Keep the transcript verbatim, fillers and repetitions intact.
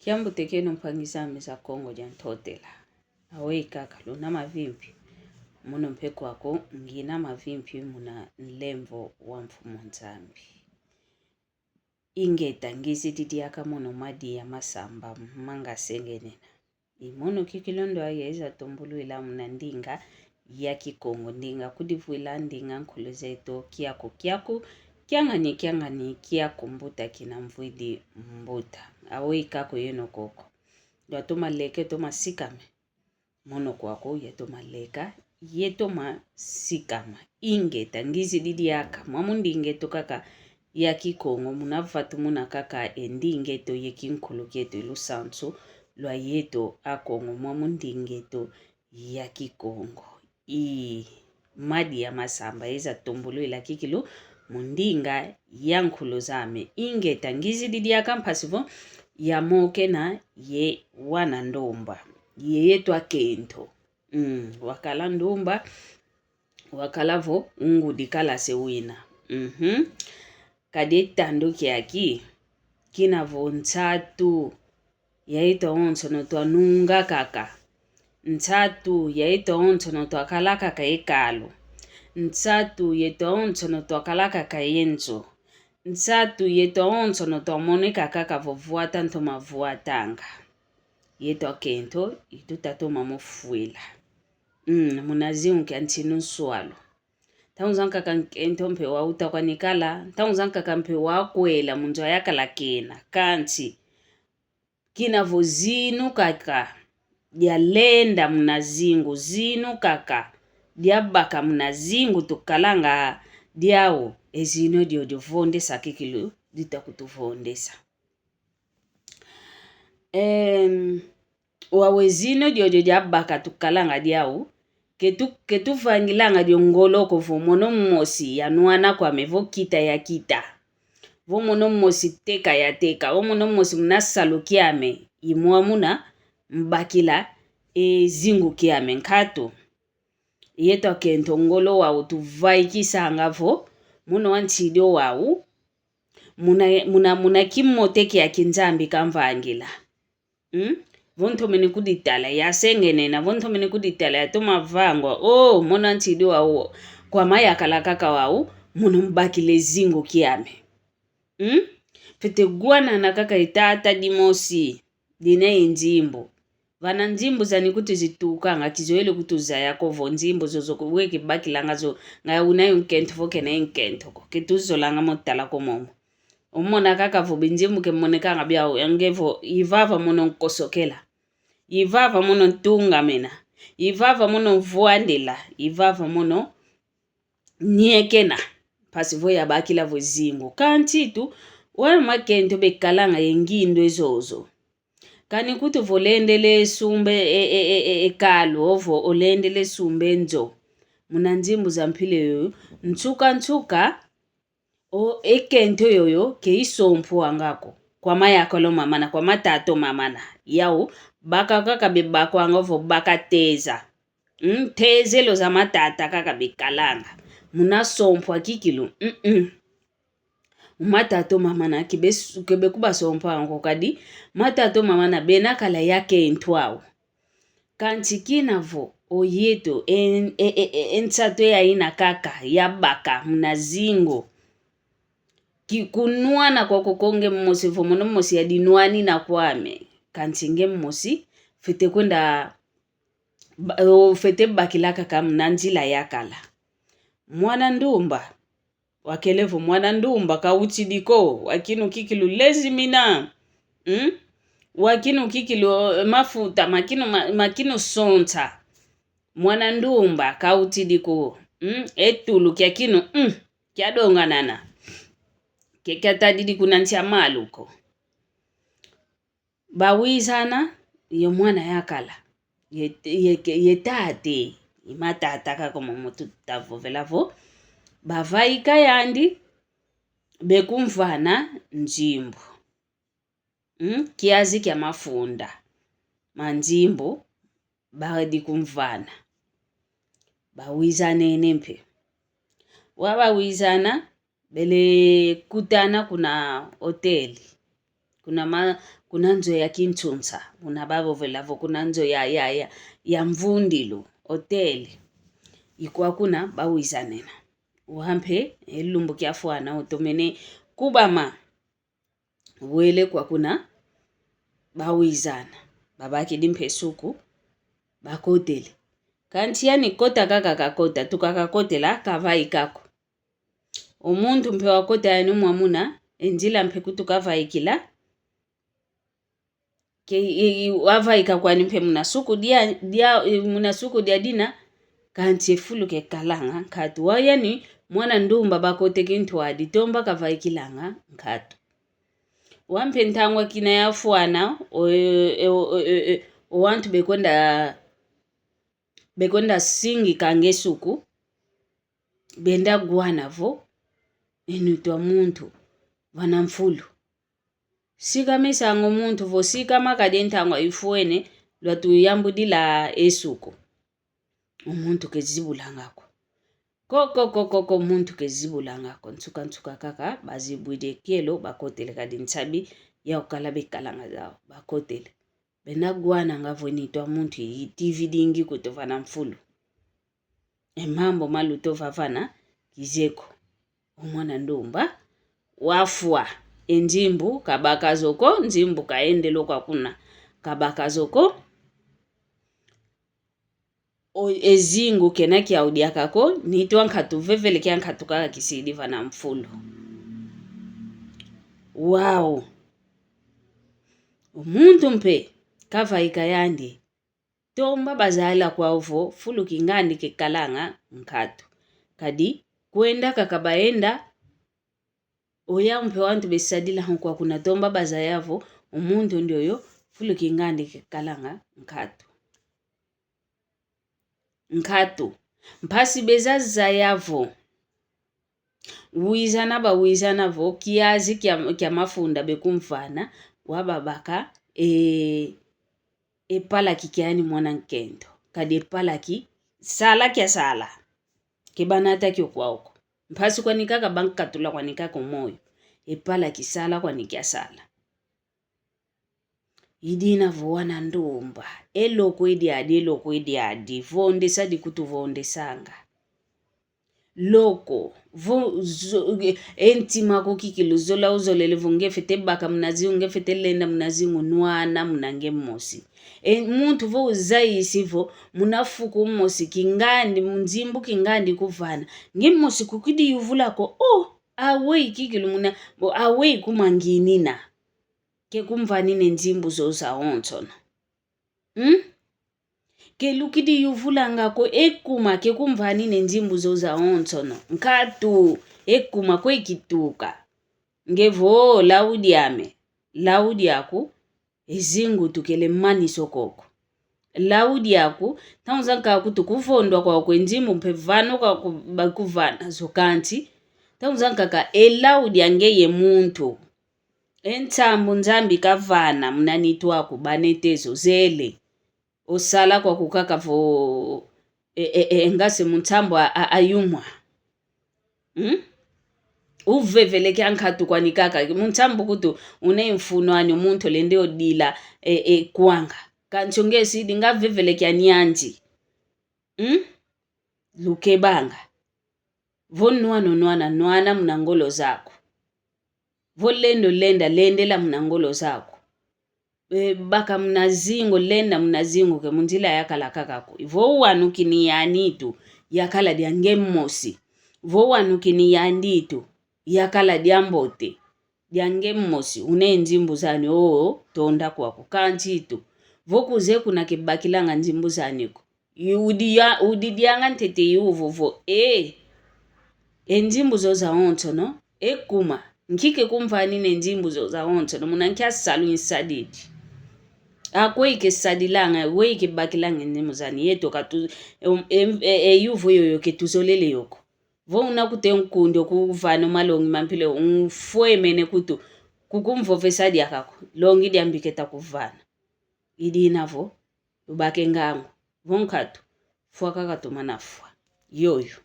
Kiambu tekeno mpangi zame za Kongo dia Ntotela. Aweyi kaka luna mavimpi. Mono mpe kwaku ngina mavimpi muna nlemvo wa Mfumu Nzambi. Ingeta, ngizidi diaka mono madi ya masamba manga sengenena. I mono kikilu ndwa yeza tumbulwila muna ndinga ya Kikongo, ndinga kudivwila, ndinga nkulu zeto, kiaku kiaku, kiangani kiangani, kiaku mbuta kina mvwidi mbuta. Aweyi kaka yeno koko. Ndwa toma leka, toma sikama. Mono kwaku yatoma leka, yatoma sikama. Ingeta, ngizidi diaka mwamu ndinga eto kaka ya Kikongo, muna vatumuna kaka e ndinga eto ye kinkulu kieto, e lusansu lwa yeto Akongo, mwamu ndinga eto ya Kikongo. I madi ya masamba eza tumbulwila kikilu mu ndinga ya nkulu zame. Ingeta, ngizidi diaka mpasi vo yamokena ye wana ndumba, ye yeto akento. Mm, wakala ndumba, wakala vo ngudi kalase wina. Mhm. Kadi e tandu kiaki, kina vo nsatu ya yeto awonsono twanunga kaka. Nsatu ya yeto awonsono twakala kaka ye kalu. Nsatu yeto awonsono twakala kaka ye nzo. Nsatu yeto awonsono twamoneka kaka vo vwata ntoma vwatanga. Yeto akento, i tutatoma mo fwila. Mm, muna zingu kia ntinu nswalu. Ntangu zankaka nkento mpe wauta kwa nikala, ntangu zankaka mpe wakwela mu nzo ayakala kena. Kansi, kina vo zinu kaka dialenda muna zingu, zinu kaka diabaka muna zingu tukalanga diau, e zinu diodio vondesa kikilu dita kutuvondesa. Em, wau e zinu diodio diabaka tukalanga diau, ke tu-, ke tuvangilanga dio ngolo ko vo mono mosi yanwana kwame, vo kita yakita. Vo mono mosi teka yateka, vo mono mosi muna salu kiame, i mwamuna mbakila e zingu kiame nkatu. Yeto akento, ngolo wau tuvaikisanga vo mono wa nsidi o wau muna, muna, muna kimote kia kinzambi kamvangila. Mm? Vo ntomene kuditala, yasengenena, vo ntomene kuditala, yatoma vangwa. Oh, mono wa nsidi wau, kwame yakala kaka wau, mono mbakila e zingu kiame. Mm? Fwete wanana kaka e tata dimosi, dina ye nzimbu. Vana nzimbu zani kuti zitukanga, kizoele kutuzaya ko vo nzimbu zozo ko, we kibakilanga zo, nga una yo nkento vo kena ye nkento ko. Ke tuzolanga mo tala ko momo. Umona kaka vo binzimbu ke monekanga biau, yange vo, i vava mono nkosokela. I vava mono ntungamena. I vava mono mvwandila. I vava mono niekena. Mpasi vo yabakila vo zingu. Kansi tu, wana makento bekalanga ye ngindu e zozo. Kani kuti vo olendele sumba e, e, e, e, e kalu, ovo olendele sumba e nzo. Muna nzimbu za mpila yoyo, nsuka nsuka, o, e kento yoyo ke isompwanga ko. Kwa mayakolo mamana, kwa matatu mamana. Yau, baka kaka bebakwanga ovo baka teza. Mm, tezelo za matata kaka bekalanga. Muna sompwa kikilu. Mm-mm. Matatu mamana ke be s-, ke bekubasompwanga ko kadi. Matatu mamana bena kala ya kento au. Kansi kina vo, oyeto, en-, e, e, e, e nsatu ya ina kaka, ya baka, muna zingu. Ki kunwana kwa kuko nge mosi vo mono mosi ya dinwanina kwame. Kansi nge mosi, fwete kwenda ba-, o, fwete bakila kaka muna nzila ya kala. Mwana ndumba, wakele vo mwana ndumba, kautidi ko, wakinu kikilu lezimina. Mm? Wakinu kikilu, eh, mafuta, makinu, ma-, makinu sonsa. Mwana ndumba, kautidi ko. Mm? E tulu kia kinu, mm, kia donganana. Ke kia tadidi kuna nsi a malu ko. Bawizana, ye mwana yakala. Ye, ye, ye tate, i matata kaka momo tutavovela vo. Bavaika yandi, bekumvana nzimbu. Mm? Kiazi kia mafunda ma nzimbu, badi kumvana. Bawizanene mpe. Wau bawizana, bele kutana kuna hoteli. Kuna ma-, kuna nzo ya kinsunsa, muna bavovela vo kuna nzo ya, ya, ya, ya mvundilu, hotel. I kwa kuna bawizanena. Wau mpe, e lumbu kiafwana utomene kubama. Wele kwa kuna, bawizana. Babakidi mpe suku, bakotele. Kansi yani kota kaka kakota, tuka kakotela, kavaika ko. O muntu mpe wakota yani mwamuna, e nzila mpe kutu kavaikila. Ke, i, i, wavaika kwani mpe muna suku dia, dia, i, muna suku dia dina, kansi e fulu kekalanga nkatu. Wau yani mwana ndumba bakotele kintwadi, tomba kavaikilanga nkatu. Wau mpe ntangwa kina yafwana, o, e, o, e, o, e, o wantu bekwenda, bekwenda singika nge suku, benda gwana vo, e nitwa muntu, vana mfulu. Sika mesango muntu vo sika makadi e ntangwa ifwene, lwatuyambudila e suku. O muntu kezibulanga ko. Ko, ko, ko, ko, ko, muntu kezibulanga ko. Nsuka, nsuka kaka, bazibwidi e kielo, bakotele kadi nsabi, ya ukala bekalanga zau, bakotele. Benda gwananga vo e nitwa muntu itividingi kutu vana mfulu. E mambu maluta vavana, kizeye ko. O mwana ndumba wafwa. E nzimbu kabaka zo ko, nzimbu kaendele kwa kuna. Kabaka zo ko. O, e zingu kena kiau diaka ko, nitwa nkatu vevele kia nkatu kaka kisidi vana mfulu. Wau. O muntu mpe, kavaika yandi. Tomba bazayila kwau vo, fulu kingandi kekalanga nkatu. Kadi, kwenda kaka baenda, oyau mpe wantu besadila ho kwa kuna tomba bazaya vo, o muntu ndioyo, fulu kingandi kekalanga nkatu. Nkatu. Mpasi beza zaya vo. Wizana bawizana vo, kiazi kia, kia mafunda bekumvana, wau babaka, e, e palaki kia yani mwana nkento. Kadi e palaki, sala kiasala. Ke banata kio kwau ko. Mpasi kwani kaka bankatula kwani kaka o moyo. E palaki sala kwani kiasala. I dina vo wana ndumba. E loko e diadi, e loko e diadi. Vondesa dikutu vondesanga. Loko. Vo zo-, e ntima ko kikilu zola uzolele vo nge fwete baka muna zingu, nge fwete lenda muna zingu, nwana muna nge mosi. E muntu vo uzayisi vo, muna fuku mosi kingandi, mu nzimbu kingandi kuvana. Nge mosi kukidi yuvula ko, oh, aweyi kikilu muna, bo aweyi kumanginina. Ke kumvanina e nzimbu zo zawonsono. Hmm? Ke lukidi yuvulanga ko, ekuma ke kumvanina e nzimbu zo zawonsono. Nkatu, ekuma kwe kituka. Nge vo, lau diame, lau diaku, e zingu tukele maniso koko. Lau diaku, ntangu zankaka kutu kuvondwa kwaku e nzimbu mpe vana kwaku bakuvana zo kansi. Ntangu zankaka e lau dia ngeye muntu. E nsambu Nzambi kavana muna nitu aku, banete zo zele. Osala kwaku kaka vo, e, e, e, ngase mu nsambu a, a, ayumwa. Hmm? Uvevele kia nkatu kwani kaka, mu nsambu kutu, une mfunu ani muntu lende odila, e, e, kwanga. Kansi o nge sidi nga vevele kia nianzi. Hmm? Lukebanga. Vo nwana, nwana, nwana muna ngolo zaku. Vo lenda, lenda, lendela muna ngolo zaku. E, baka muna zingu, lenda muna zingu ke mu nzila yakala kaka ko. Vo wanukini yandi tu, yakala dia nge mosi. Vo wanukini yandi tu, yakala diambote. Dia nge mosi, une nzimbu zani, oo, tonda kwaku. Kansi tu. Vo kuze kuna kibakilanga nzimbu zani ko. Yu-, udi ya-, udi dianga ntete yuvu vo, e, e nzimbu zo zawonsono, ekuma, nki ke kumvanina e nzimbu zo zawonsono, muna nkia salu nsadidi. Akweyi kesadilanga, weyi kebakilanga e nzimbu zani, yeto katu, e, e, e, e yuvu yoyo ketuzolele yo ko. Vo una kute nkundi okuvana malongi ma mpila, unfwemene kutu, kukumvovesa diaka ko, longi diambi keta kuvana. I dina vo, lubake ngangu. Vo nkatu, fwa kaka tumana fwa. Yoyo.